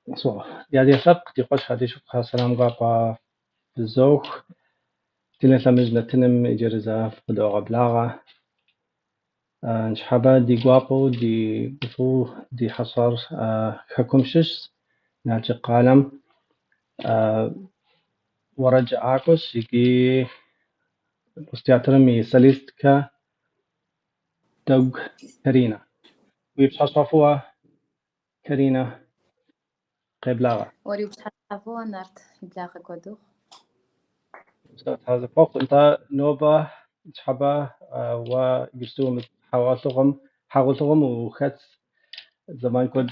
Ди адыгэ лъэпкъ, ди къуэшхэ, ди шыпхъухэ, сэлам гуапэ фызох. Телелъэмыж нэтыным иджыри зэ фыкъыдогъэблагъэ. Ныщхьэбэ ди гуапэу, ди гуфӏэу ди хьэщӏэр хэкум щыщщ, Налшык къалэм. Уэрэджыӏакӏуэщ икӏи Урыс театрым и солисткэ Дэгу Каринэ. Уи пщыхьэщхьэ фӏыуэ, Каринэ, къеблагъэ. Уэри уи пщыхьэщхьэ фӏыуэ, Нарт, и благъэ куэд ухъу. Тхьэ зэхуэхъу. Нтӏэ, нобэ, ныщхьэбэ уэ иджыпсту хьэгъуэлӏыгъуэм ухэтщ, зэман куэд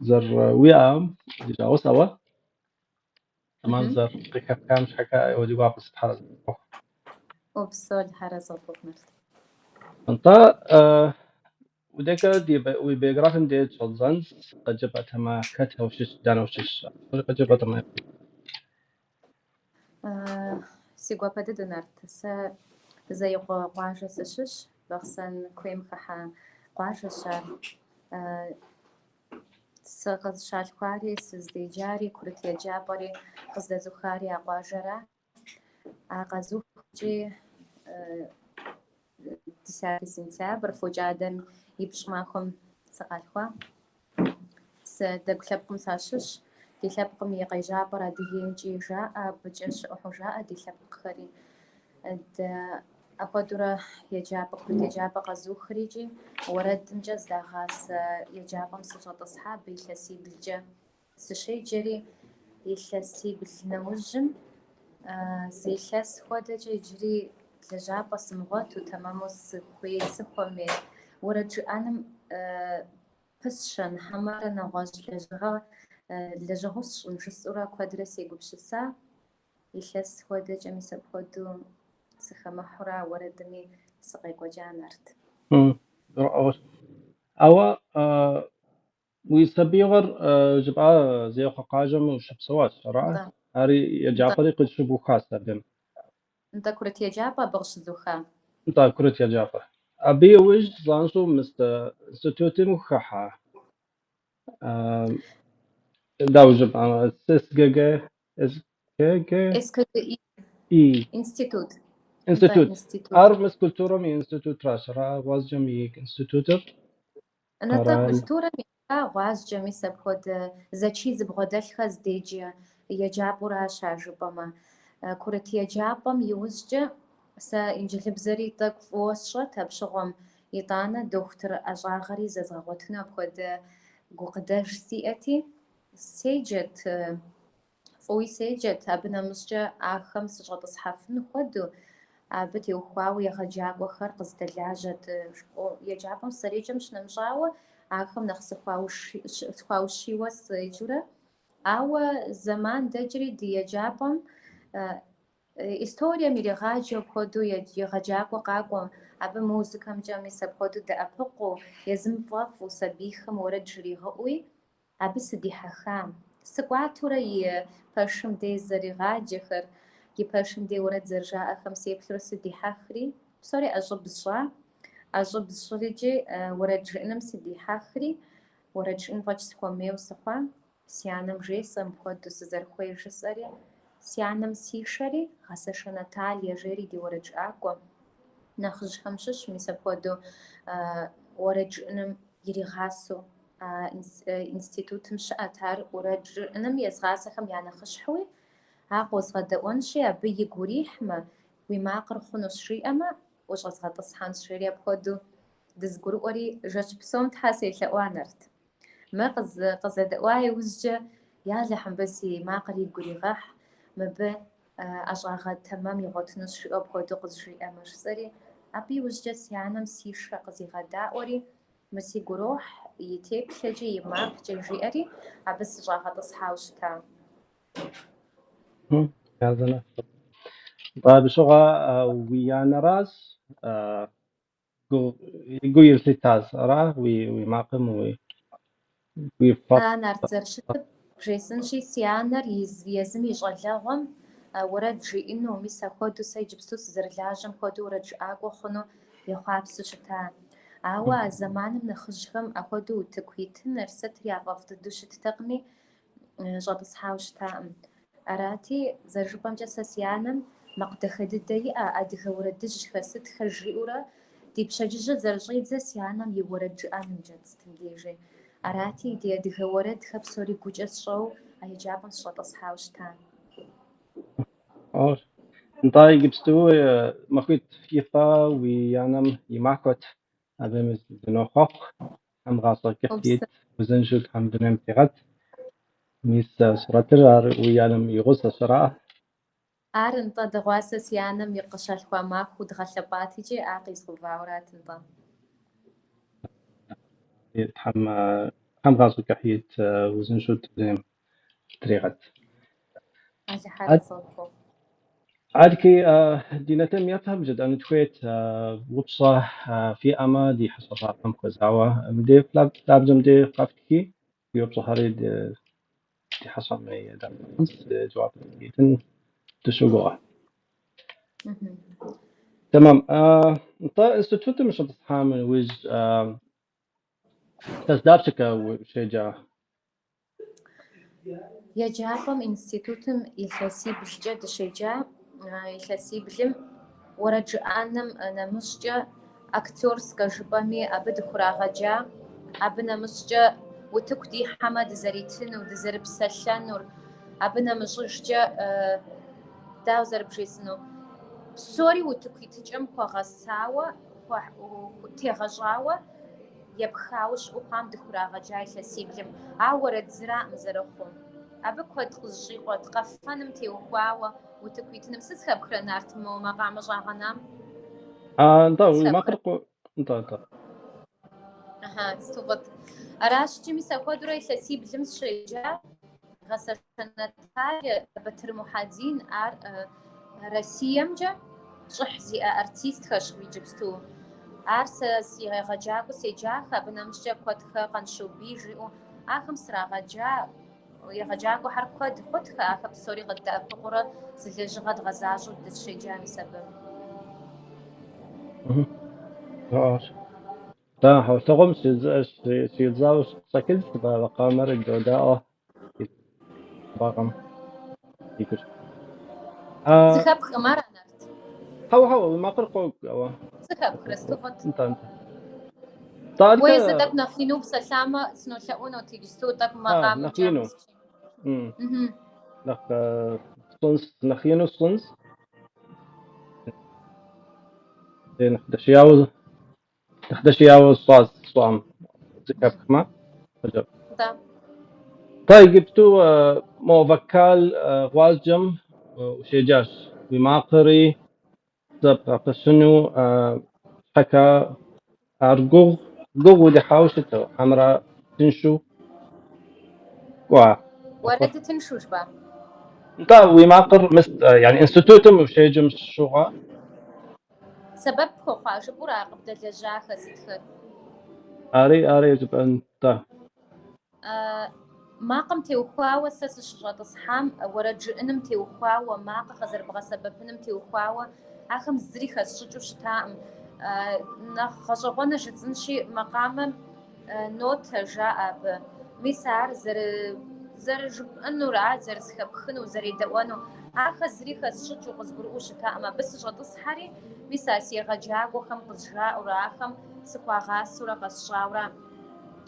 зэрыуиӏэм ди жагъуэщ, ауэ зэман зэрыкъыхэпхам щхьэкӏэ ӏейуэ ди гуапэщ, Тхьэ зэхуэхъу. Упсэу, Тхьэр арэзы къыпхухъу, Нарт. Нтӏэ, Удэкӏэ уи биографием деж щӏэддзэнщ, къыджепӏэтэмэ, хэтхэ ущыщ, дэнэ ущыщ? Къыджепӏэтэмэ. Си гуапэ дыдэу, Нарт. Сэ Зеикъуэ къуажэ сыщыщ, Бахъсэн куейм хыхьэ къуажэщ ар. Сыкъызыщалъхуари, сыздеджари, курыт еджапӏэри къыздэзухари а къуажэра. Ар къэзухкӏи десятый сентябрь, фокӏадэм и пщӏ махуэм сыкъалъхуа. Сэ Дэгу лъэпкъым сащыщ. Ди лъэпкъым и къежьапӏэр Адыгеймкӏи жаӏэ, абыкӏэ щыӏэу жаӏэ ди лъэпкъхэри. Дэ апхуэдэурэ еджапӏэ, курыт еджапӏэ къэзухрикӏи, уэрэдымкӏэ здагъасэ еджапӏэм сыщӏэтӏысхьа, абы илъэсиблкӏэ Сыщеджэри, илъэсибл нэужьым зы илъэс хуэдэкӏэ иджыри лэжьапӏэ сымыгъуэту, тэмэму сыхуей, сыхуэмей, уэрэд жыӏэным пысщэн хьэмэрэ нэгъуэщӏ лэжьыгъэ, лэжьыгъэу сщӏын жысӏэурэ куэдрэ сегупсыса. Илъэс хуэдэкӏэ мис апхуэдэу сыхэмыхьурэ уэрэдми сыкъекӏуэкӏа, Нарт. Ауэ Уи сабиигъуэр жыпӏа Зеикъуэ къуажэм ущыпсэуащ, ара? Нтӏэ. Ари Нтӏэ. еджапӏэри къыщыбухащ абым. Нтӏэ, курыт еджапӏэ абы къыщызуха. Нтӏэ, курыт еджапӏэ. Абы иужь занщӏэу мис институтым ухыхьа. Дауэ жыпӏа? СГГ, СГГ? СКГИ. И. Институт. Нтӏэ, Институт. институт. Ар мис культурэм и институтращ, ара? Гъуазджэм и институтыр? Нтӏэ, Къэрал. культурэм епха гъуазджэ, мис апхуэдэ зэчий зыбгъуэдэлъхэр здеджэ еджапӏэуращ ар жыпӏэмэ. Курыт еджапӏэм иужькӏэ сэ инджылыбзэри тӏэкӏу фӏыуэ сщӏэт апщыгъуэм, итӏанэ дохутыр ӏэщӏагъэри зэзгъэгъуэтыну апхуэдэ гукъыдэж сиӏэти, седжэт. Фӏыуи седжэт, абы нэмыщӏкӏэ ахэм сыщӏэтӏысхьэфын хуэдэу, абы теухуауэ егъэджакӏуэхэр къыздэлажьэт. Еджапӏэм сызэреджэм щынэмыщӏауэ, ахэм нэхъ сыхуаущийуэ седжэурэ. Ауэ зэман дэкӏри ди еджапӏэм историем иригъаджэу апхуэдэу егъэджакӏуэ къакӏуэ, абы музыкэмкӏэ мис апхуэдэу дэӏэпыкъуу, езым фӏэфӏу сабийхэм уэрэд жригъэӏуи, Абы сыдихьэха. Сыкӏуатурэ и пэшым дей зэригъаджэхэр, и пэшым дей уэрэд зэрыжаӏэхэм сеплъурэ сыдихьэхри, псори ӏэщӏыб сщӏа. ӏэщӏыб сщӏырикӏи уэрэд жыӏэным сыдихьэхри, уэрэд жыӏэн фӏэкӏ сыхуэмейуэ сыхъуа. Си анэм жесӏэ мыпхуэдэу сызэрыхуейр жысӏэри, си анэм сишэри, Гъэсашэ Наталье жери ди уэрэджыӏакӏуэ нэхъыжьхэм щыщ, мис апхуэдэу уэрэд жыӏэным иригъасэу а институтым щыӏэт ар уэрэд жыӏэным езыгъасэхэм я нэхъыщхьэуи, ар къозгъэдэӏуэнщи, абы игу урихьмэ, уи макъыр хъунущ жиӏэмэ, ущӏэзгъэтӏысхьэнщ, жери апхуэдэу дызэгурыӏуэри, жэщ псом тхьэ селъэӏуа, Нарт. Мы къызэдэӏуа иужькӏэ, Ялыхь, мыбы си макъыр игу иригъэхь, мыбы ӏэщӏагъэ тэмэм игъуэтынущ жиӏэу апхуэдэу къызжиӏэмэ, жысӏэри, абы иужькӏэ си анэм сишэ къызигъэдаӏуэри, Мы сигу ирохь и теплъэкӏи, и макъкӏэ, жиӏэри, абы сыщӏагъэтӏысхьауэ щыта. Хъарзынэ. Нтӏэ, абы щыгъуэ уи анэращ гу илъитащ, ара уи макъым уи уи фӏэфӏ. А Нарт зэрыщытыр бжесӏэнщи, си анэр езым и щӏалэгъуэм уэрэд жиӏэну, мис апхуэдэу сэ иджыпсту сызэрылажьэм хуэдэу уэрэджыӏакӏуэ хъуну ехъуапсэу щыта. Ауэ а зэманым нэхъыжьхэм апхуэдэу утыку итыныр, сытыр яфӏэфӏ дыдэу щыттэкъыми, щӏэтӏысхьауэ щытакъым. Арати, зэрыжыпӏэмкӏэ, сэ си анэм макъ дахэ дыдэ иӏэ, адыгэ уэрэдыжьхэр, сытхэр жиӏэурэ, ди пщэдджыжьыр зэрыщӏидзэр си анэм и уэрэд жыӏэнымкӏэт сытым дежи. Арати, ди адыгэ уэрэдхэр псори гукӏэ сщӏэу а еджапӏэм сыщӏэтӏысхьауэ щыта. Нтӏэ, иджыпсту махуитӏ ипэ уи анэм и махуэт. Абы дынохъуэхъу. Тхьэм гъащӏэ кӏыхь ит, узыншэу Тхьэм дунейм тригъэт. Мис сурэтыр ар уи анэм и гъусэщ, ара? Ар нтӏэ, дыгъуасэ си анэм и къыщалъхуа махуэу дгъэлъэпӏат икӏи ар къизгъэувауэрат нтӏэ. Тхьэм Тхьэм гъащӏэ кӏыхь ит, узыншэу дунейм тригъэт. Алыхь арэзы къыпхухъу. Адэкӏи ди нэтыным еплъхэм жытӏэну тхуейт упщӏэ фиӏэмэ, ди хьэщӏэ лъапӏэм хуэзауэ мыбдеж лъабжьэм деж къэфтхи, фи упщӏэхэри ди хьэщӏэм жэуап итын дыщогугъэ. Тэмэм. Нтӏэ, институтым ущӏэтӏысхьам иужь илъэс дапщэкӏэ ущеджа? Еджапӏэм институтым илъэсиблкӏэ дыщеджа. Илъэсиблым уэрэд жыӏэным нэмыщӏкӏэ актерскэ жыпӏэми абы дыхурагъэджа. Абы нэмыщӏкӏэ утыку дихьэмэ дызэритыну, дызэрыпсэлъэнур, абы нэмыщӏыжкӏэ дауэ зэрыбжесӏэну, псори утыку итыкӏэм хуэгъэсауэ, тегъэщӏауэ, епхауэ щыӏэу хъуам дыхурагъэджа илъэсиблым. Ауэ уэрэд зыраӏым зэрыхъуу. Абы куэд къызыщӏикъуэт, къэфэным теухуауэ утыку итыным. Сыт зэхэпхрэ, Нарт, мо макъамэ щӏагъэнам? Нтӏэ, уи макъыр нтӏэ, нтӏэ. Аха, сыту фӏыт. Аращ икӏи мис апхуэдэурэ илъэсиблым сыщеджа Гъэсашэ Наталье, Батыр Мухьэдин, ар Россиемкӏэ щӏыхь зиӏэ артистхэщ иджыпсту. Ар сэ си егъэджакӏуэу седжахэ, абы нэмыщӏкӏэ Куэтхэ Къанщобий жиӏэу ахэм срагъэджа, егъэджакӏуэхэр куэд хъутхэ, ахэр псори къыддэӏэпыкъуурэ зы лэжьыгъэ дгъэзащӏэу дыщеджа мис абы. Да, хьэулъэгъуэм щидзауэ щӏэкӏынщ, макъамэр додаӏуэ бакъым. Зэхэпхкъым ара, Нарт? Хьэуэ, хьэуэ, уи макъыр къокӏу, ауэ. Зэхэпхрэ, сыту фӏыт. Нтӏэ, нтӏэ. Нтӏэ, Уэ езыр тӏэкӏу нэхъ ину упсэлъамэ, сынолъэӏунут иджысту тӏэкӏу макъамэмкӏэ. Нэхъ ину. Нэхъ сщӏынщ, нэхъ ину сщӏынщ. Нэхъ дэшеяуэ Нэхъ дэшеяуэ сщӏам зэхэпхмэ, хъыджэбз. Нтӏэ. Нтӏэ, иджыпсту мо вокал гъуазджэм ущеджащ. Уи макъри зэбгъэпэщыну щхьэкӏэ ар гугъу, гугъу удехьауэ щыту, хьэмэрэ тыншу кӏуа? Уэрэдыр тыншу жыпӏа? Нтӏэ, уи макъыр мыс, яни институтым ущеджэм щыгъуэ. Сэбэп пхуэхъуа жыпӏэура къыбдэлэжьахэр сытхэр? Ари, ари жыпӏэн, нтӏэ. Макъым теухуауэ сэ сыщыщӏэтӏысхьам, уэрэд жыӏэным теухуауэ, макъыр къызэрыбгъэсэбэпыным теухуауэ ахэм зыри хэсщӏыкӏыу щытакъым. Нэхъ гъэщӏэгъуэныр жысӏэнщи, макъамэм нотэ жаӏэ абы. Мис ар зэрыжыпӏэнур, ар зэрызэхэпхыну, зэредэӏуэну, ахэр зыри хэсщӏыкӏыу, къызгурыӏуэу щытакъым. Абы сыщӏэтӏысхьэри, мис а си егъэджакӏуэхэм къызжаӏэурэ, ахэм сыхуагъасэурэ къэсщӏауэра.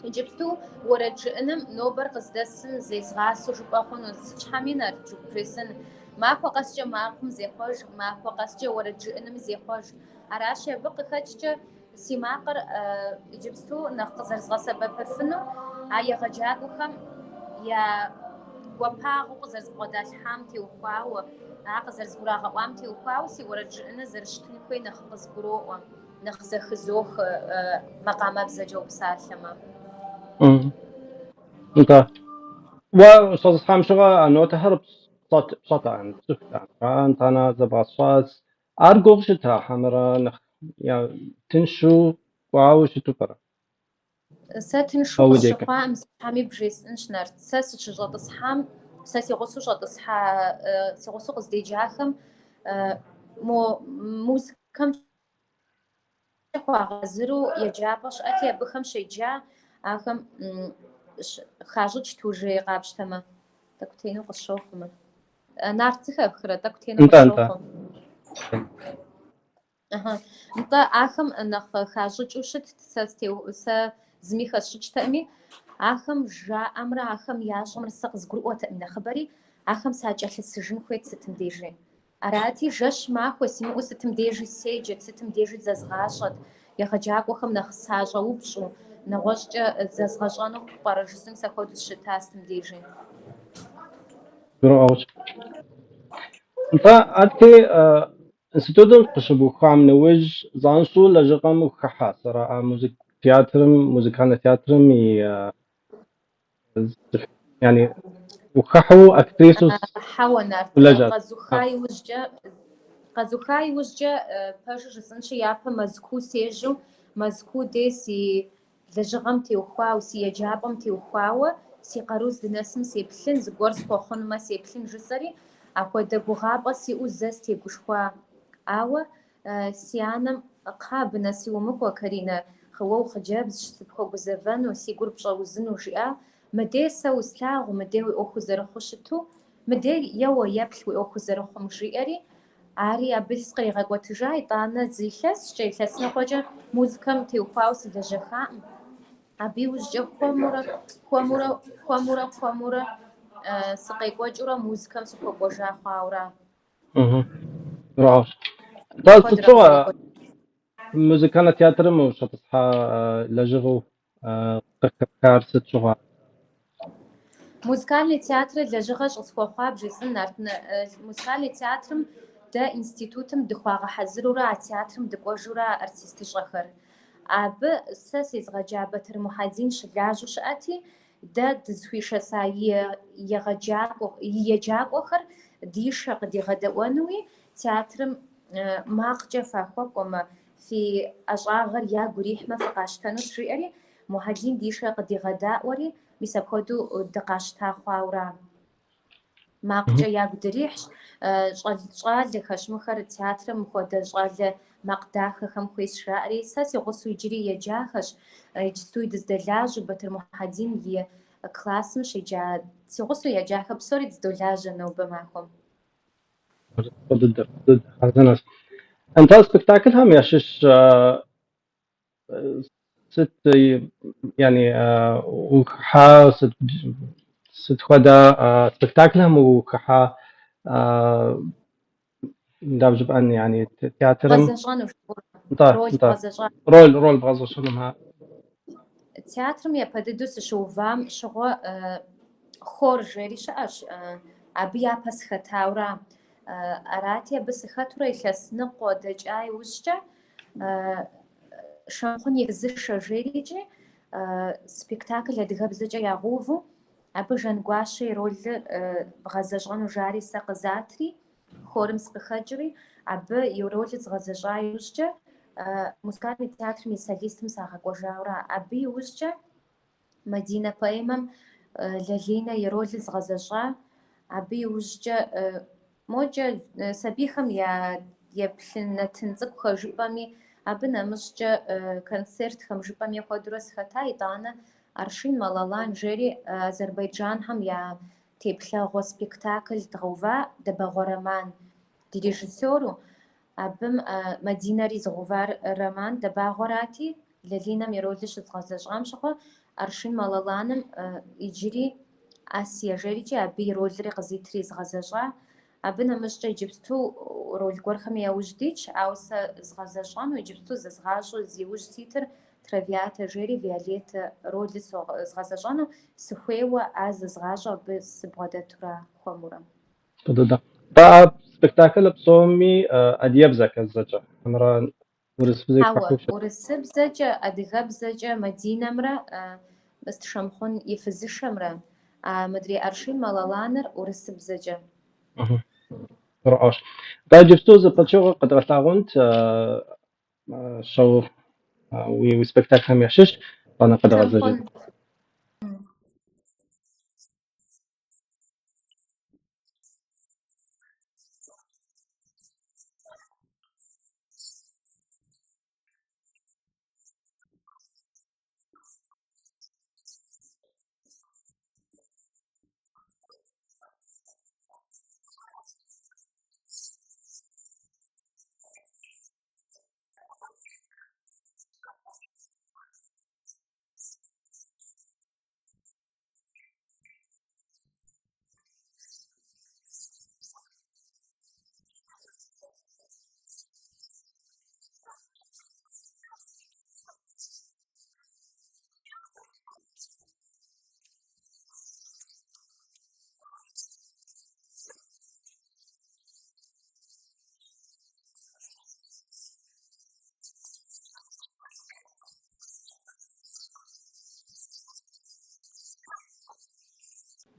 Иджыпсту уэрэд жыӏэным нобэр къыздэсым зезгъасэу жыпӏэ хъуну, сыт щхьэми, Нарт, бжесӏэн. Махуэ къэскӏэ макъым зехъуэж, махуэ къэскӏэ уэрэд жыӏэным зехъуэж. Аращи, абы къыхэкӏкӏэ си макъыр иджыпсту нэхъ къызэрызгъэсэбэпыфынур а егъэджакӏуэхэм я гуапагъэу къызэрызбгъэдалъхьам теухуауэ, ар къызэрызгурагъэӏуам теухуауэ си уэрэд жыӏэныр зэрыщытын хуей нэхъ къызгуроӏуэ. Нэхъ зэхызох макъамэбзэкӏэ упсалъэмэ. Нтӏэ. Уэ ущӏэтӏысхьам щыгъуэ а нотэхэр пщӏэтэкъым, пцӏыхутэкъым. Нтӏанэ зэбгъэщӏащ. Ар гугъу щыта хьэмэрэ нэхъ тыншу кӏуауэ щыту пӏэрэ? Сэ тыншу къысщыхъуаӏым, сыт щхьэми бжесӏэнщ, Нарт. Сэ сыщыщӏэтӏысхьам, сэ си гъусэу щӏэтӏысхьа, си гъусэу къыздеджахэм мо музыкэм. Хуагъэзыру еджапӏэ щыӏэти, абыхэм щеджа, ахэм хащӏыкӏт уже къапщтэмэ. Тӏэкӏу тену къысщохъу мыр. Нарт зыхэпхрэ, тӏэкӏу тену Нтӏэ, нтӏэ. къысщохъу. Ыхьы. Нтӏэ, ахэм нэхъ хащӏыкӏыу щытт, сэ зыми хэсщӏыкӏтэкъыми, ахэм жаӏэмрэ ахэм ящӏэмрэ сэ къызгурыӏуэтэкъым нэхъыбэри, ахэм сакӏэлъысыжын хуейт сытым дежи. Арати, жэщ махуэ симыӏэу сытым дежи седжэт, сытым дежи зэзгъащӏэт, егъэджакӏуэхэм нэхъ сащӏэупщӏу, нэгъуэщӏкӏэ зэзгъэщӏэну пӏэрэ жысӏэу мис апхуэдэу сыщыта сытым дежи. Гурыӏуэгъуэщ. Нтӏэ, адэкӏэ институтым къыщыбухам нэужь, занщӏэу лэжьыгъэм ухыхьа, сэра а музык театрым, музыкальнэ театрым и yani ухыхьэу актрисэу Хьэуэ, Нарт, улэжьат? къэзуха иужькӏэ, пэжу жысӏэнщи, япэ Мэзкуу сежьэу, Мэзкуу дей си лэжьыгъэм теухуауэ, си еджапӏэм теухуауэ, си къару здынэсым сеплъын, зыгуэр схуэхъунумэ сеплъын жысӏэри, апхуэдэ гугъапӏэ сиӏэу зэ сытегушхуа. Ауэ си анэм: «Кхъа, абы нэси умыкӏуэ, Каринэ, уэ ухъыджэбзщ, сыпхуэгузэвэну, си гур пщӏэузыну», жиӏа. «Мыдей сэ услъагъуу, мыдей уи ӏуэху зэрыхъуу щыту, мыдей еуэ еплъ уи ӏуэху зэрыхъум», жиӏэри, ари абы сыкъригъэкӏуэтыжа, итӏанэ зы илъэскӏэ, илъэс ныкъуэкӏэ музыкэм теухуауэ сылэжьэхаӏым. Абы иужькӏэ хуэмурэ, хуэмурэ, хуэмурэ, хуэмурэ сыкъекӏуэкӏыурэ музыкэм сыхуэкӏуэжа хъуаура. Гурыӏуэгъуэщ. Нтӏэ, сыт Апхуэдэрэ щыгъуэ къызэрекӏуэкӏ. музыкальнэ театрым ущӏэтӏысхьа лэжьыгъэу къыхэпхар сыт щыгъуэ? Музыкальный театрыр лэжьыгъэ щӏысхуэхъуа бжесӏэн, Нарт. Музыкальный театрым дэ институтым дыхуагъэхьэзырурэ а театрым дыкӏуэжурэ артистыщӏэхэр. Абы сэ сезгъэджа Батыр Мухьэдин щылажьэу щыӏэти, дэ дызыхуишэса и егъэджакӏуэ, и еджакӏуэхэр дишэ къыдигъэдэӏуэнуи, театрым макъкӏэ фахуэкӏуэмэ, фи ӏэщӏагъэр ягу ирихьмэ фыкъащтэнущ, жиӏэри, Мухьэдин дишэ къыдигъэдаӏуэри, мис апхуэдэу дыкъащта хъуаура. Макъкӏэ ягу дрихьщ, щӏалэхэщ мыхэр, театрым мыхуэдэ щӏалэ макъ дахэхэм хуейщ, жаӏэри, сэ си гъусэу иджыри еджахэщ, иджыстуи дыздэлажьэу Батыр Мухьэдин и классым щеджа, си гъусэу еджахэр псори дыздолажьэ нобэ махуэм. Фӏы дыдэ, фӏы дыдэ, хъарзынэщ. Нтӏэ, спектаклхэм ящыщ сыт, yani ухыхьа, сыт хуэдэ спектаклхэм ухыхьа, дауэ жыпӏэн, yani театрым? Бгъэзэщӏэну, Нтӏэ, роль нтӏэ. бгъэзэщӏа. Роль бгъэзэщӏэнум, ха. Театрым япэ дыдэу сыщыувам щыгъуэ хор жери щыӏэщ, абы япэ сыхэтаура. Арати, абы сыхэтурэ илъэс ныкъуэ дэкӏа иужькӏэ Шэмхъун и фызышэ жерикӏи спектакль адыгэбзэкӏэ ягъэуву, абы Жангуащэ и ролыр бгъэзэщӏэну жари сэ къызатри, хорым сыкъыхэкӏри, абы и ролыр згъэзэщӏа иужькӏэ музыкальный театрым и солистым сагъэкӏуэжаура. Абы иужькӏэ Мадинэ поэмэм Лалинэ и ролыр згъэзэщӏа, абы иужькӏэ мокӏэ сабийхэм я еплъын нэтын цӏыкӏухэр жыпӏэми, абы нэмыщӏкӏэ концертхэм жыпӏэми апхуэдэурэ сыхэта, итӏанэ Аршин Малалан жери азербайджанхэм я теплъэгъуэ спектакль дгъэува Дэбагъуэ Роман ди режиссеру, абым Мадинэри зыгъэувар Роман Дэбагъуэрати, Лалинэм и ролыр щызгъэзэщӏам щыгъуэ Аршин Малаланым иджыри Асия жерикӏи абы и ролри къызитри згъэзэщӏа. Абы нэмыщӏкӏэ иджыпсту роль гуэрхэми яужь дитщ, ауэ сэ згъэзэщӏэну иджыпсту зэзгъащӏэу зи ужь ситыр Травиата жери Виолетэ ролыр згъэзэщӏэну сыхуейуэ ар зэзгъащӏэу абы сыбгъэдэтура хуэмурэ. Фӏы дыдэ. Нтӏэ, а спектакль псоми адыгэбзэкӏэ зэкӏэ, хьэмэрэ урысыбзэ Хьэуэ, хыхьэу щыт? урысыбзэкӏэ, адыгэбзэкӏэ Мадинэмрэ Мыст Шэмхъун и фызышэмрэ, а мыдрей Аршин Малаланыр урысыбзэкӏэ. Гурыӏуэгъуэщ. Нтӏэ, иджыпсту зы пычыгъуэ къэдгъэлъагъуэнт щэу уи спектаклхэм ящыщ, итӏанэ къэдгъэзэжын. Шэмхъун.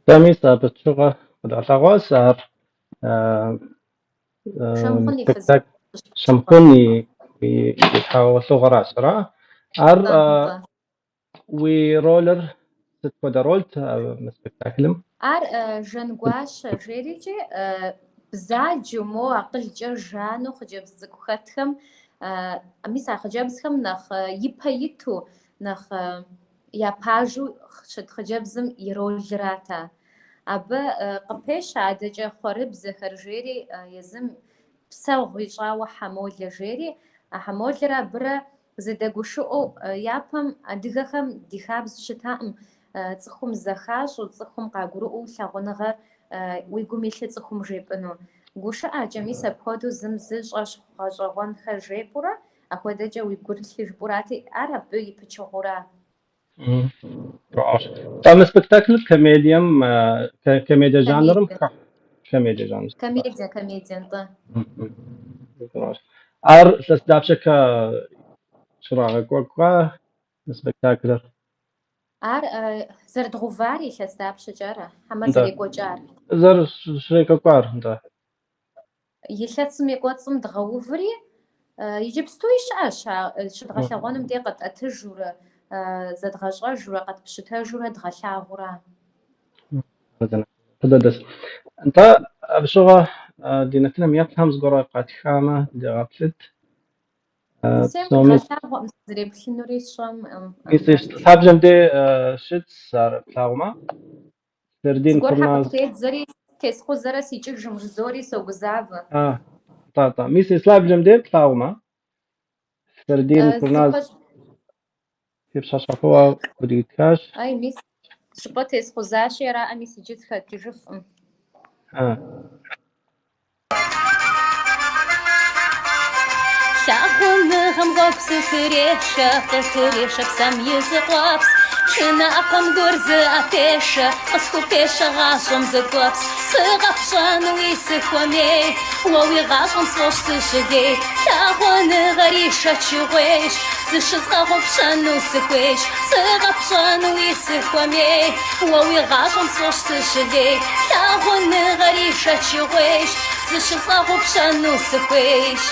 Дэ мис абы щыгъуэ къэдгъэлъэгъуащ ар Шэмхъун и фыз спектакль Шэмхъун и щхьэусыгъуэращ, ара? Ар уи ролыр сыт хуэдэ ролт мы спектаклым? Ар Жангуащэ жерикӏи бзаджэу, мо акъылкӏэ жану хъыджэбз цӏыкӏу хэтхэм, мис а хъыджэбзхэм нэхъ ипэ иту, нэхъ я пажэу щыт хъыджэбзым и ролырат ар. Абы къыпещэ адэкӏэ хъуэрыбзэхэр жери, езым псэгъу ищӏауэ Хьэмолэ жери, а Хьэмолэрэ абырэ зэдэгушыӏэу япэм адыгэхэм ди хабзэу щытаӏым цӏыхум зэхащӏэу, цӏыхум къагурыӏуэу лъагъуныгъэр уи гум илъыр цӏыхум жепӏэну. Гушыӏэкӏэ мис апхуэдэу зым зы щӏэщхъу гъэщӏэгъуэнхэр жепӏэурэ, апхуэдэкӏэ уи гур илъыр жыпӏэурати, ар абы и пычыгъуэра. Нтӏэ, мы спектаклыр комедием, комедие жанрым хыхьэ. Комедие жанр. Комедие, комедие, нтӏэ. Ар илъэс дапщэкэ щрагъэкӏуэкӏа мы спектаклыр? Ар зэрыдгъэувар илъэс дапщэкӏэ ара, хьэмэ зэрекӏуэкӏар? Зэрыщрекӏуэкӏуар, нтӏэ. Илъэсым и кӏуэцӏым дгъэуври, иджыпстуи щыӏэщ, а щыдгъэлъэгъуэнум де къэтӏэтыжурэ, зэдгъэщӏэжурэ, къэтпщытэжурэ дгъэлъагъура. Фӏы дыдэщ. Нтӏэ, абы щыгъуэ ди нэтыным еплъхэм зыгуэрэ къатхамэ, дегъэплъыт. Сысейм Псоми къигъэлъагъуэкъым, сызэреплъынури сщӏэм. Мис лъабжьэм де щытщ ар плъагъумэ. Сердин Зыгуэрхэр Курназ. къытредзэри, тескъузэрэ сикӏыжым жызори согузавэ. А, нтӏэ, нтӏэ. Мис лъабжьэм де плъагъумэ. Сердин Курназ си пщэщхьэфӏыуэ къыдитхащ. Ай, мис, щӏыпӏэ тескъузащи, араӏэ, мис иджы сыхэкӏыжыфӏым. А. Лъагъуныгъэм гъуэгу сытрешэ, къытрешэ псэм и зы къуэпс. Пшынэ ӏэпэм гур зыӏэпешэ, къысхупещэ гъащӏэм зы ткӏуэпс. Сыкъэпщӏэнуи сыхуэмей, уэ уи гъащӏэм сфӏощӏ сыщылей. Лъагъуныгъэри шэчыгъуейщ, зыщызгъэгъупщэну сыхуейщ. Сыкъэпщӏэнуи сыхуэмей, уэ уи гъащӏэм сфӏощӏ сыщылей. Лъагъуныгъэри шэчыгъуейщ, зыщызгъэгъупщэну сыхуейщ.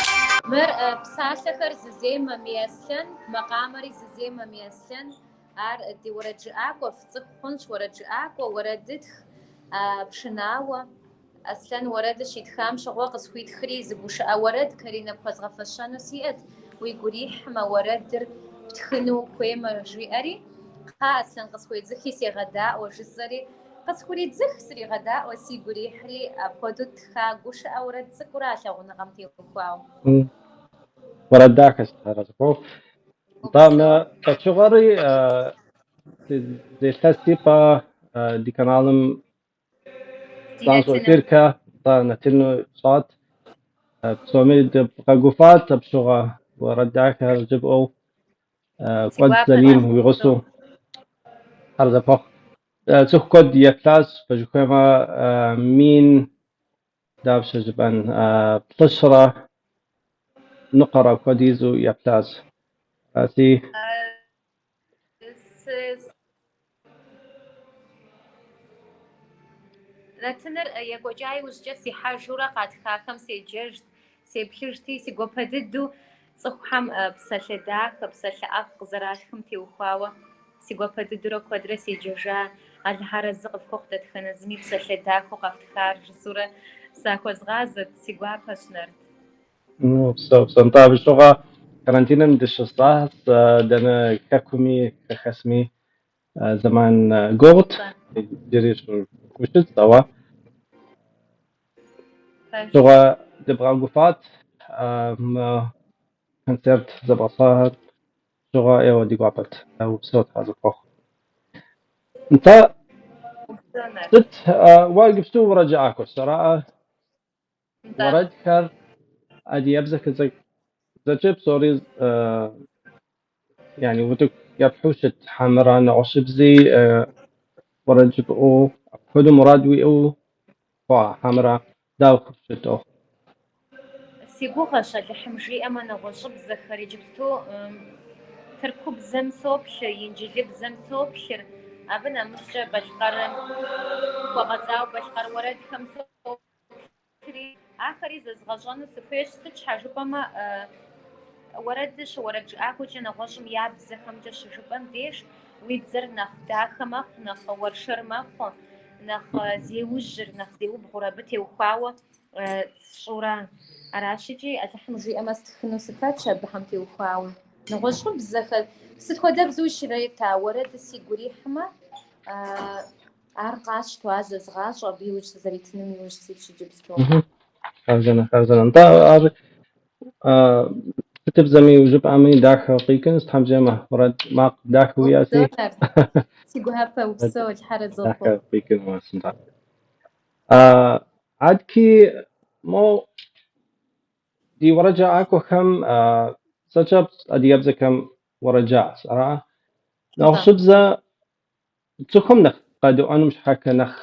Мыр псалъэхэр зызей Мамий Аслъэн, макъамэри зызей Мамий Аслъэн. Ар ди уэрэджыӏакӏуэ, фцӏыху хъунщ уэрэджыӏакӏуэ, уэрэдытх, пшынауэ. Аслъэн уэрэдыр щитхам щыгъуэ къысхуитхри зы гушыӏэ уэрэд Каринэ пхуэзгъэфэщэну сиӏэт, уигу ирихьмэ, уэрэдыр птхыну ухуеймэ, жиӏэри. Кхъа, Аслъэн, къысхуедзыхи сегъэдаӏуэ, жысӏэри. Къысхуридзых, сригъэдаӏуэ, сигу ирихьри, апхуэдэу ттха гушыӏэ уэрэд цӏыкӏура лъагъуныгъэм теухуауэ. Уэрэд дахэщ, Тхьэр арэзы къыпхухъу. Нтӏэ, мы пычыгъуэри зы илъэс ипэ ди каналым занщӏэу эфиркэ, нтӏэ, нэтыну тщӏат. Псоми дыбгъэгуфӏат абы щыгъуэ уэрэд дахэхэр жыпӏэу, Кӏуэд Залим уи гъусэу. Тхьэр арэзы къыпхухъу. Цӏыху куэд еплъащ, пэжу ухуеймэ, мин дапщэ жыпӏэн, плӏыщрэ ныкъуэрэ хуэдизу еплъащ. Си Нэтыныр екӏуэкӏа иужькӏэ сихьэжурэ къатхахэм седжэжт, сеплъыжти, си гуапэ дыдэу цӏыхухэм псалъэ дахэ, псалъэ ӏэфӏ къызэратхым теухуауэ си гуапэ дыдэурэ куэдрэ седжэжа. Алыхь арэзы къыфхухъу дэтхэнэ зыми псалъэ дахэу къэфтхар жысӏэурэ сахуэзгъазэт, си гуапэщ, Нарт. Упсэу, упсэу. Нтӏэ, абы щыгъуэ карантиным дыщысащ, дэнэ хэкуми хэхэсми зэман гугъут, иджыри щыщытщ, ауэ щыгъуэ дыбгъэгуфӏат мы концерт зэбгъэпэщахэр щыгъуэ ӏейуэ ди гуапэт. Упсэу, Тхьэр арэзы къыпхухъу. Нтӏэ, сыт уэ иджыпсту уэрэджыӏакӏуэщ, араӏэ? Уэрэдхэр адыгэбзэкӏэ зэкӏэ псори яни утыку епхьу щыт хьэмэрэ нэгъуэщӏыбзи уэрэд жыпӏэу апхуэдэу мурад уиӏэу хъуа хьэмэрэ дауэ хущыт ӏуэху? Си гугъэщ Алыхьым жиӏэмэ нэгъуэщӏыбзэхэр иджыпсту тыркубзэм соплъыр, инджылыбзэм соплъыр. Абы нэмыщӏкӏэ балъкъэрым хуэгъэзауэ балъкъэр уэрэдхэм соплъри, ахэри зэзгъэщӏэну сыхуейщ, сыт щхьэ жыпӏэмэ, уэрэдыр щыуэрэд жыӏакӏуэкӏэ нэгъуэщӏым я бзэхэмкӏэ щыжыпӏэм деж уи бзэр нэхъ дахэ мэхъу, нэхъ уэршэр мэхъу, нэхъ зеужьыр, нэхъ зеубгъур абы теухуауэ сщӏыурэ. Аращ икӏи Алыхьым жиӏэмэ стхыну сыхэтщ абыхэм теухуауэ. Нэгъуэщӏыбзэхэр, сыт хуэдэбзэуи щрет, а уэрэдыр сигу ирихьмэ, ар къасщтэу, ар зэзгъащӏэу, абы иужь сызэритыным иужь ситщ иджыпсту. Хъарзынэ, хъарзынэ. Нтӏэ, ар сытыбзэми ужыпӏэми дахэ къикӏынщ, Тхьэм жиӏэмэ, уэрэд макъ дахэ уиӏэщи. Си гуапэ, упсэу, Тхьэр арэзы ухъу. Дахэ къикӏыну, нтӏэ. Адки мо ди уэрэджыӏакӏуэхэм зэкӏэ адыгэбзэхэм уэрэд жаӏэщ, ара? Нэгъуэщӏыбзэ цӏыхум нэхъ къадэӏуэнум щхьэкӏэ, нэхъ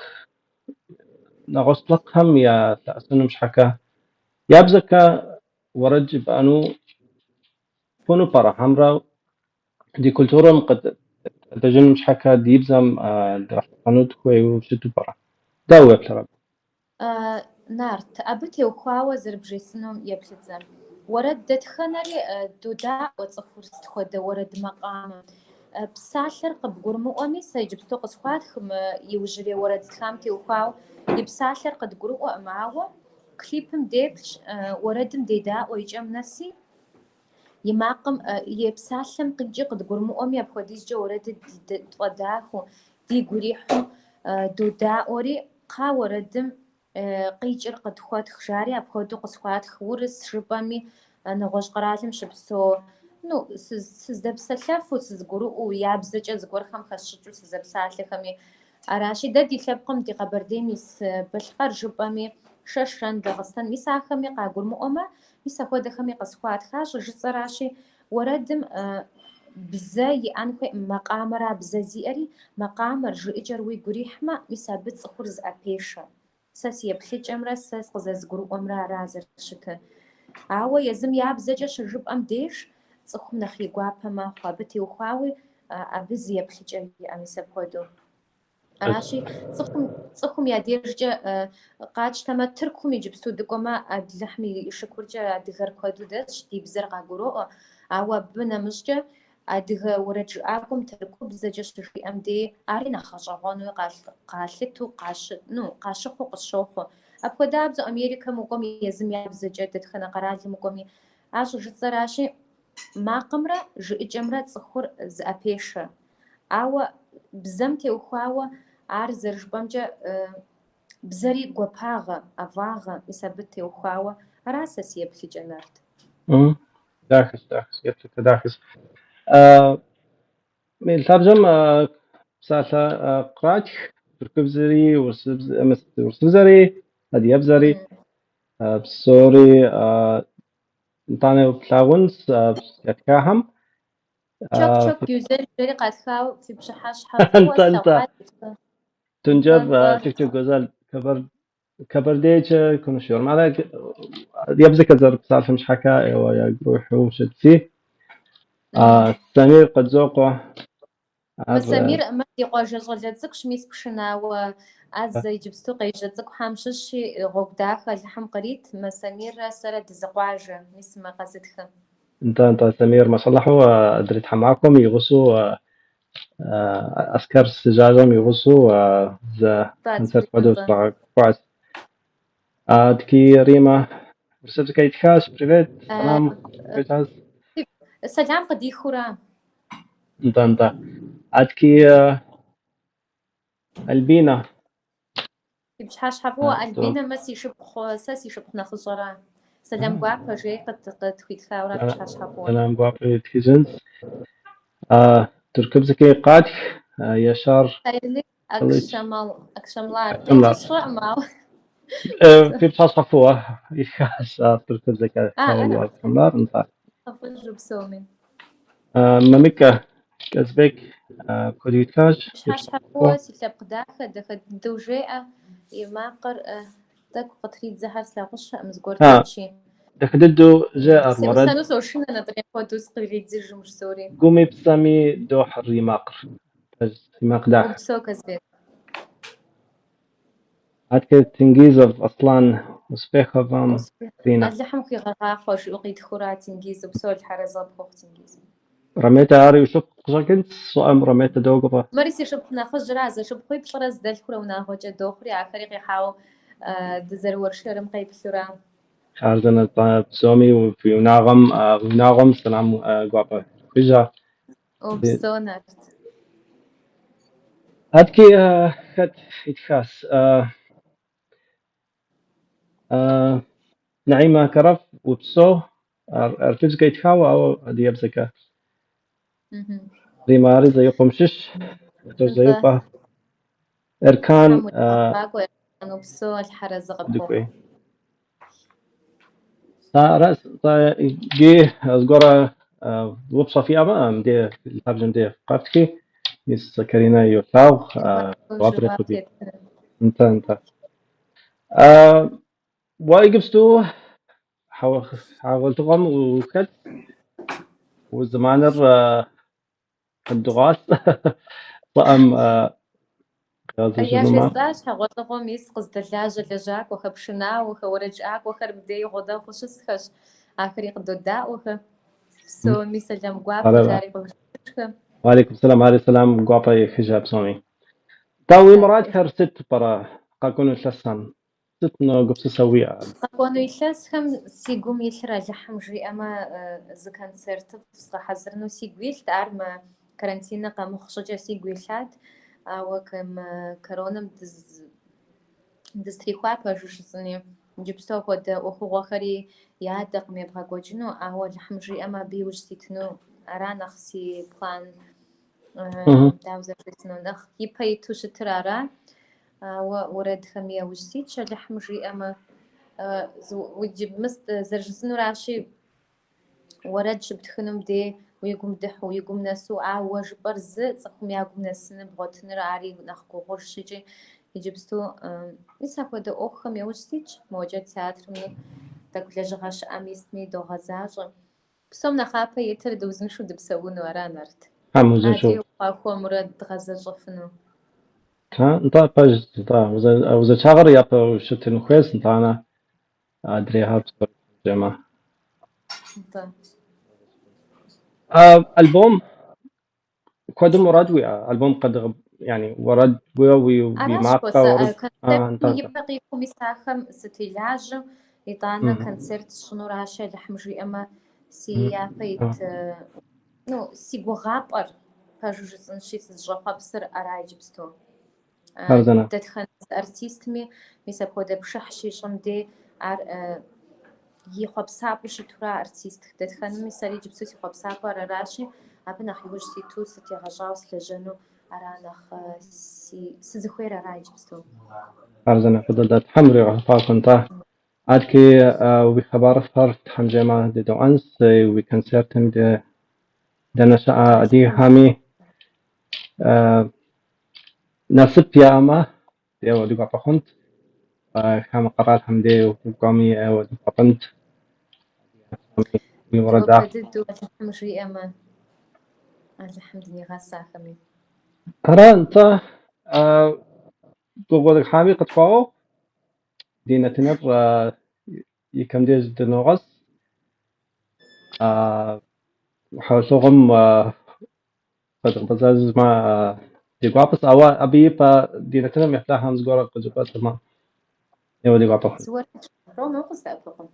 нэгъуэщӏ лъэпкъхэм ялъэӏэсынум щхьэкӏэ, я бзэкӏэ уэрэд жыпӏэну хъуну пӏэрэ? Хьэмрэ ди культурэм къыдэжыным щхьэкӏэ ди бзэм дгъэлъэпӏэну дыхуейуэ щыту пӏэрэ? Дауэ уеплърэ абы? Нарт, абы теухуауэ зэрыбжесӏэнум еплъыт зэ. Уэрэд дэтхэнэри додаӏуэ цӏыхур сыт хуэдэ уэрэд макъамэ. Псалъэр къыбгурымыӏуэми, сэ иджыпсту къысхуатх мы иужьрей уэрэд стхам теухуауэ, и псалъэр къыдгурыӏуэкъым, ауэ клипым деплъщ, уэрэдым дедаӏуэ и кӏэм нэси, И макъым, и псалъэм къикӏи къыдгурымыӏуэми, апхуэдизкӏэ уэрэдыр тфӏэдахэу, дигу ирихьу додаӏуэри, кхъа уэрэдым къикӏыр къытхуэтх жари, апхуэдэу къысхуатх урыс жыпӏэми, нэгъуэщӏ къэралым щыпсэу, ну, сыздэпсэлъэфу, сызыгурыӏуэу, я бзэкӏэ зыгуэрхэм хэсщӏыкӏыу сызэпсалъэхэми. Аращи, дэ ди лъэпкъым, ди Къэбэрдейм ис балъкъэр жыпӏэми, шэшэн, дагъыстэн, мис ахэми къагурымыӏуэмэ, Мис апхуэдэхэми къысхуатха щӏыжысӏэращи, уэрэдым бзэ иӏэн хуейкъым, макъамэра бзэ зиӏэри, макъамэр, жыӏэкӏэр уигу ирихьмэ, мис абы цӏыхур зыӏэпешэ. Сэ си еплъыкӏэмрэ сэ къызэрызгурыӏуэмрэ ара зэрыщытыр. Ауэ езым я бзэкӏэ щыжыпӏэм деж цӏыхум нэхъ и гуапэ мэхъу, абы теухуауи абы зы еплъыкӏэ иӏэ, мис апхуэдэу. Аращи, цӏыхум я дежкӏэ къатщтэмэ, Тыркум иджыпсту дыкӏуэмэ, Алыхьым и шыкуркӏэ адыгэр куэду дэсщ, ди бзэр къагуроӏуэ. Ауэ абы нэмыщӏкӏэ адыгэ уэрэджыӏакӏуэм тыркубзэкӏэ щыжиӏэм дей ари нэхъ гъэщӏэгъуэнуи къалъыту, ну, къащыхъуу къысщохъу. Апхуэдабзэу Америкэм укӏуэми, езым я бзэкӏэ дэтхэнэ къэралым укӏуэми, ар щӏыжысӏэращи, макъымрэ жыӏэкӏэмрэ цӏыхур зыӏэпешэ. Ауэ бзэм теухуауэ ар зэрыжыпӏэмкӏэ бзэри гуапагъэ, ӏэфӏагъэ, мис абы теухуауэ ара сэ си еплъыкӏэ, Нарт. Дахэщ, дахэщ, еплъыкӏэ дахэщ. Мы лъабжьэм псалъэ къратх тыркубзэри, урысыбзэри, адыгэбзэри, псори итӏанэ плъагъунщ ятхахэм. Çok çok güzel жери къатхауэ фи пщыхьэщхьэ фӏыуэ Нтӏэ, нтӏэ. слъэгъуат. Тунджэр Нтӏэ, нтӏэ. Çok çok güzel Kabardice konuşuyorum. Мعناها адыгэбзэкӏэ зэрыпсалъэм щхьэкӏэ ӏейуэ ягу ирихьу щытси. Самир Къэдзокъуэ Мы ар Самир, мы ди къуажэ щӏалэ цӏыкӏущ, мис пшынауэ ӏэзэ иджыпсту къежьэ цӏыкӏухэм щыщи, гъуэгу дахэ Алыхьым кърит. Мы Самиррэ сэрэ дызыкъуажэ, мис мы къэзытхыр. Нтӏэ, нтӏэ, Самир, машаллахьу адрей тхьэмахуэм и гъусэу Аскэр Сыжажэм и гъусэу зы концерт хуэдэу щрагъэкӏуащ. Адки Римэ урысыбзэкӏэ итхащ, привет, сэлам къыхуищӏащ. Сэлам къыдихыура? Нтӏэ, нтӏэ. Адки Альбинэ. Фи пщыхьэщхьэ фӏыуэ, Альбинэ, мэ си шыпхъу, сэ си шыпхъу нэхъыщӏэра. Сэлам гуапэ жей къытхуитхаура пщыхьэщхьэ фӏыуэ. Сэлам гуапэ итхыжынщ. Тыркубзэкӏи къатх, Яшар Hayırlı Кылыч. akşamlar. Akşamlar. Къикӏыр сщӏэкъым, ауэ. Фи пщыхьэщхьэ фӏыуэ итхащ тыркубзэкӏэ Ара. Hayırlı akşamlar, нтӏэ. Фӏыжу псоми. Мамыкэ Казбек апхуэдэу итхащ. Фи пщыхьэщхьэ фӏыуэ, си лъэпкъ дахэ, дахэ дыдэу жеӏэ. И макъыр тӏэкӏу къытридзэхэр слъагъущэкъым, зыгуэр тетщи. Дахэ дыдэу жеӏэр уэрэд. Сеӏусэну сошынэ, нэтӏрей хуэдэу сыкъридзыжым жысӏэри. Гуми псэми дохьэр и макъыр. Пэжщ, и макъ дахэ. Упсэу, Казбек. Аткӏэ Тенгизов Аслан, успехов вам, Карина. Алыхьым хуигъэгъахъуэ, жиӏэу къитхыура Тенгиз, упсэу, Алыхь арэзы къыпхухъу, Тенгиз. Рометэ ар уи шыпхъу къыщӏэкӏынщ, щӏыӏэм Рометэ догуфӏэ. Мыри си шыпхъу нэхъыжьра, зэшыпхъуиплӏрэ зы дэлъхурэ унагъуэкӏэ дохъури, ахэри къихьауэ дызэрыуэршэрым къеплъура. Хъарзынэ псоми фи унагъуэм, унагъуэм сэлам гуапэ ехыжа. Упсэу, Нарт. Аткӏи хэт итхас? Наима Караф упсэу, ар арфыбзэкӏэ итхауэ, ауэ адыгэбзэкӏэ. Римэ ари Зеикъуэм щыщ, Зеикъуэ. Эркан Тхьэм уригъэфӏакӏуэ, Эркан, упсэу, Алыхь арэзы къыпхухъу. Аращ, иджы зыгуэрэ упщӏэ фиӏэмэ, мыбдеж лъабжьэм деж къэфтхи, мис Каринэ йолъагъу, жэуапри Жэуап къывит. еттыну. Нтӏэ, нтӏэ. Уэ иджыпсту хьэгъуэлӏыгъуэм ухэт, уи зэманыр къыбдыгъуас, щӏыӏэм къигъэзэжынумэ. Яжесӏащ хьэгъуэлӏыгъуэм ис къыздэлажьэ лэжьакӏуэхэр, пшынауэхэр, уэрэджыӏакӏуэхэр мыбдеи гъунэгъуу щысхэщ, ахэри къыдодаӏуэхэ. Псоми сэлам гуапэ жари къывжаӏэжхэ. Уалейкум сэлам, ари сэлам гуапэ ехыжа псоми. Тӏэ, уи мурадхэр сыт пӏэрэ къэкӏуэну илъэсхэм? Сыт гупсысэ уиӏэ? Къэкӏуэну илъэсхэм си гум илъыр Алыхьым жиӏэмэ, зы концертыфӏ згъэхьэзырыну сигу илът, ар мы карантиныр къэмыхъу щӏыкӏэ сигу илъат, ауэ мы коронэм дызтрихуа пэжу жысӏэни. Иджыпсту апхуэдэ ӏуэхугъуэхэри ядэкъым ебгъэкӏуэкӏыну, ауэ Алыхьым жиӏэмэ, абы иужь ситыну ара нэхъ си план, дауэ зэрыжысӏэну, нэхъ ипэ иту щытыр ара. Ауэ уэрэдхэми яужь ситщ, Алыхьым жиӏэмэ. Зэрыжысӏэнуращи, уэрэд щыптхынум дей уи гум дыхьу, уи гум нэсу, ауэ уэ жыпӏэр зы цӏыхум я гум нэсыныр бгъуэтыныр ари нэхъ гугъужщ икӏи иджыпсту мис апхуэдэ ӏуэхухэм яужь ситщ, мокӏэ театрми тӏэкӏу лэжьыгъэ щыӏэми сытми догъэзащӏэ. Псом нэхъапэ итыр дыузыншэу дыпсэуну ара, Нарт? Тхьэм узыншэу. Адрей хуэмурэ дгъэзэщӏэфыну. Нтӏэ, пэж, нтӏэ, узыншагъэр япэу щытын хуейщ, нтӏанэ адрейхэр псори жэмэ. Нтӏэ. Альбом куэдым мурад уиӏэ? Альбом къэдыгъ, яни уэрэд уэ уи Аращ, макъэ сэ уэрэд. концертым Нтӏэ, нтӏэ. ипэ къихуэу мис ахэм сытелажьэу, итӏанэ концерт сщӏынуращи, Алыхьым жиӏэмэ, си япэ ит, ну, си гугъапӏэр, пэжу жысӏэнщи, сызыщӏэхъуэпсыр ара иджыпсту. Хъарзынэ. Дэтхэнэ зы артистми мис апхуэдэ пшыхь щищӏым дей ар и хъуэпсапӏэу щытура артист дэтхэнэми, сэри иджыпсту си хъуэпсапӏэр аращи, абы нэхъ иужь ситу сытегъэщӏауэ сылэжьэну ара нэхъ сызыхуейр ара иджыпсту. Хъарзынэ, фӏы дыдэ, Тхьэм уригъэфӏакӏуэ, нтӏэ. Адэкӏи уи хъыбарыфӏхэр Тхьэм жиӏэмэ дедэӏуэнщ, уи концертым дэнэ щыӏэ адыгэхэми насып яӏэмэ, ӏейуэ ди гуапэ хъунт. Хамэ къэралхэм дей укӏуэми ӏейуэ ди гуапэнт. Уи Ди уэрэд гуапэ дыдэу Алыхьым жиӏэмэ, Алыхьым дынигъэс ахэми. Ара, нтӏэ, гугъу дехьами къытхуэгъэгъу. Ди нэтыныр и кӏэм деж дыногъэс. Хьэгъуэлӏыгъуэм къэдгъэзэжмэ ди гуапэщ, ауэ абы ипэ ди нэтыным еплъахэм зыгуэрэ къыжыпӏэтэмэ, ӏейуэ ди гуапэ хъунт. Зы уэрэд Ромэ укъыздэӏэпыкъун?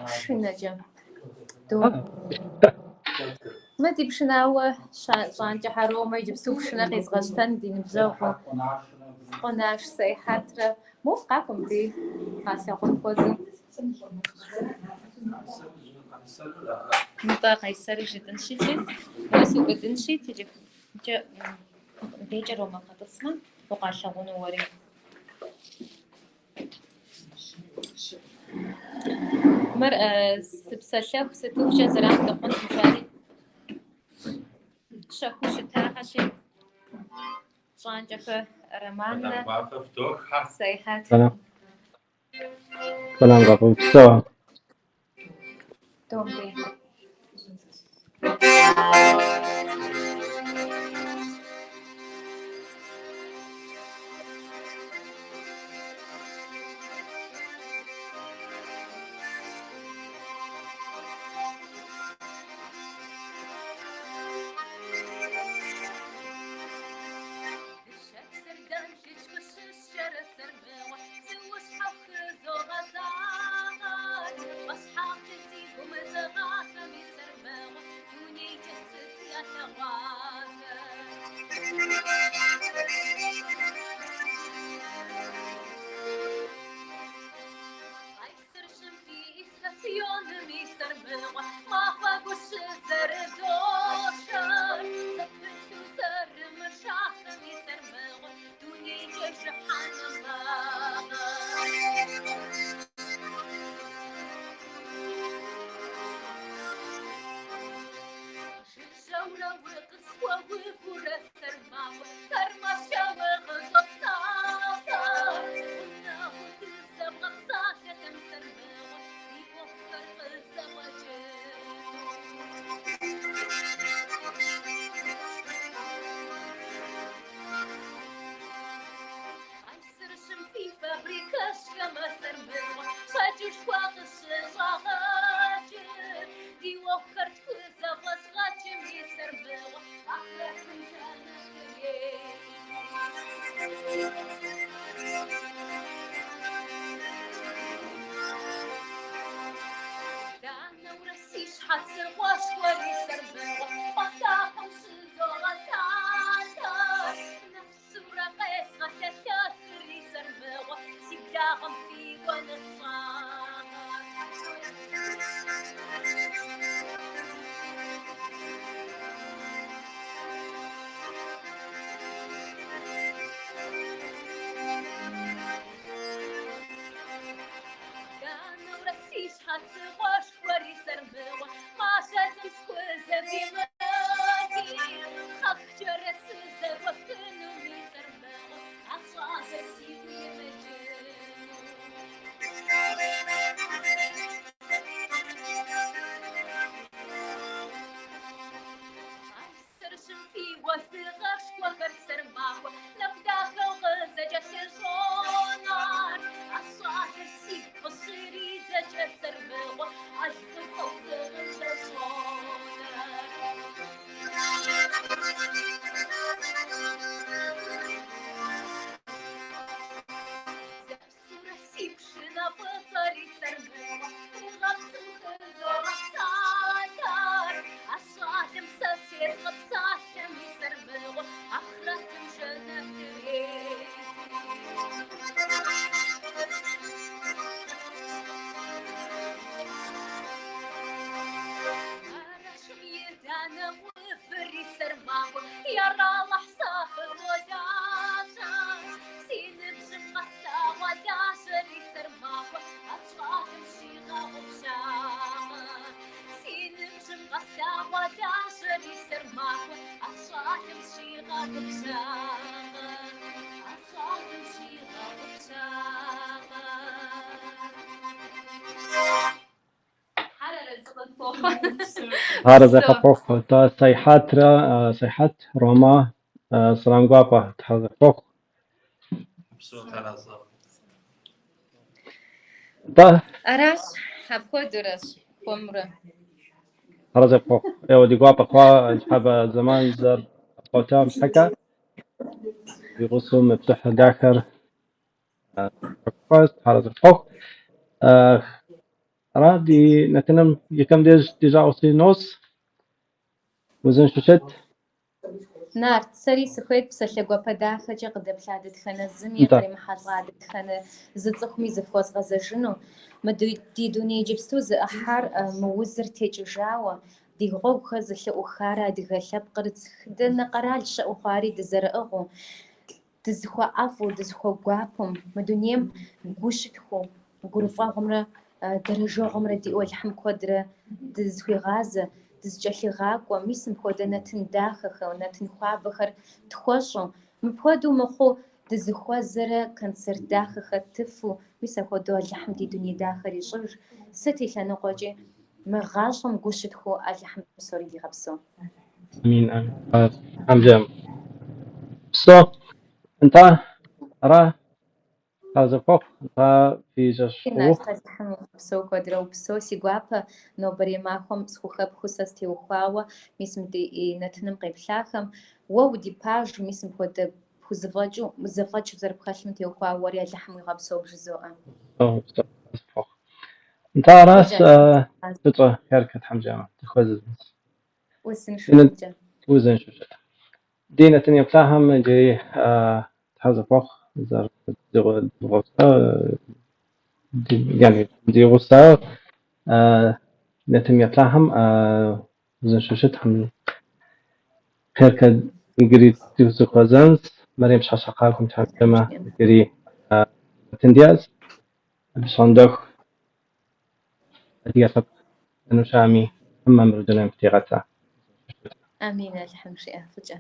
Пшынэкӏэ. Мы ди пшынауэ Щӏанкӏэхэ Ромэ иджыпсту пшынэ къезгъэщтэн ди ныбжьэгъуу Къунаш Сайхьэтрэ. Мо фыкъакӏуэ мыбдей къалъагъун хуэдэу. Нтӏэ, Къайсэрыр жытӏынщи, уэ сыубыдынщи, телефонкӏэ мыбдейкӏэ Ромэ къэтӏысмэ, укъалъагъуну уэри. Мыр сыпсэлъэху сытыхукӏэ зэран дыхъункъым, жари щэхуу щытахэщи, Щӏанкӏэхэ Романрэ Сайхьэт. Сэлам. Сэлам гуапэ, упсэу. Домбей. Арэзы къыпхуэхъу. Нтӏэ, Сайхьэтрэ, Сайхьэт, Рома, сэлам гуапэ, Тхьэ зэхуэхъу. Нтӏэ. Аращ, апхуэдэурэщ, хуэмурэ. Арэзы къыпхуэхъу. Еуэ, ди гуапэ хъуа ныщхьэбэ зэман зэрыбгъуэтам щхьэкӏэ. Уи гъусэу мы пшыхь дахэр Тхьэ зэхуэхъу. Ара ди нэтыным и кӏэм деж ди жагъуэси нос. Узыншэу щыт. Нарт, сэри сыхуейт псалъэ гуапэ дахэкӏэ къыдэплъа дэтхэнэ зыми, къримыхьэлӏа дэтхэнэ зы цӏыхуми зыхуэзгъэзэжыну. Мы ди дуней иджыпсту зыӏыхьар мы узыр текӏыжауэ, ди гъуэгухэр зэлъыӏухарэ адыгэ лъэпкъыр дэнэ къэрал щыӏэу хъуари дызэрыӏыгъыу, дызыхуэӏэфӏу, дызыхуэгуапэу, мы дунейм гу щытхуэу, гурыфӏэгъуэмрэ дэрэжэгъуэмрэ диӏэу Алыхьым куэдрэ дызыхуигъазэ, дызыкӏэлъигъакӏуэ, мис мыпхуэдэ нэтын дахэхэр, нэтын хуабэхэр тхуэщӏу, мыпхуэдэу мыхъуу дызыхуэзэрэ концерт дахэхэр ттыфу, мис апхуэдэу Алыхьым ди дуней дахэр ищӏыж, сыт и лъэныкъуэкӏи мы гъащӏэм гу щытхуэу Алыхьым псори дигъэпсэу. Амин, амин. Тхьэм Псо, нтӏэ, ара, Тхьэ зэхуэхъу, нтӏэ, фи жэщ фӏы ухъу. Алыхьым упсэу куэдрэ упсэу, си гуапэ нобэрей махуэм схухэпхыу сэ стеухуауэ, мис мы ди нэтыным къеплъахэм, уэ удипажу, мис мыпхуэдэ пхузэфӏэкӏыу, зэфӏэкӏ зэрыпхэлъым теухуауэ уэри Алыхьым уигъэпсэу бжызоӏэ. Упсэу, зэхуэхъу. Нтӏэ, аращ, фӏыщӏэ хъеркэ Тхьэм жиӏэмэ, дыхуэзэнщ. Узыншэу щыт. Узыншэу щыт. Ди нэтын еплъахэм иджыри Тхьэ зэхуэхъу зэрыдгъуэта, yani ди гъуса нэтын еплъахэм узыншэу щытхэм хъеркэ иджыри дызэхуэзэнщ. Мэрем пщыхьэщхьэ къакӏуэм Тхьэм жиӏэмэ иджыри нэтын диӏэщ. Апщӏондэху адыгэ лъэпкъ дэнэ щыӏэми Тхьэм мамыру дунейм фытигъэта. Амин, Алыхьым жиӏэ, фӏыкӏэ.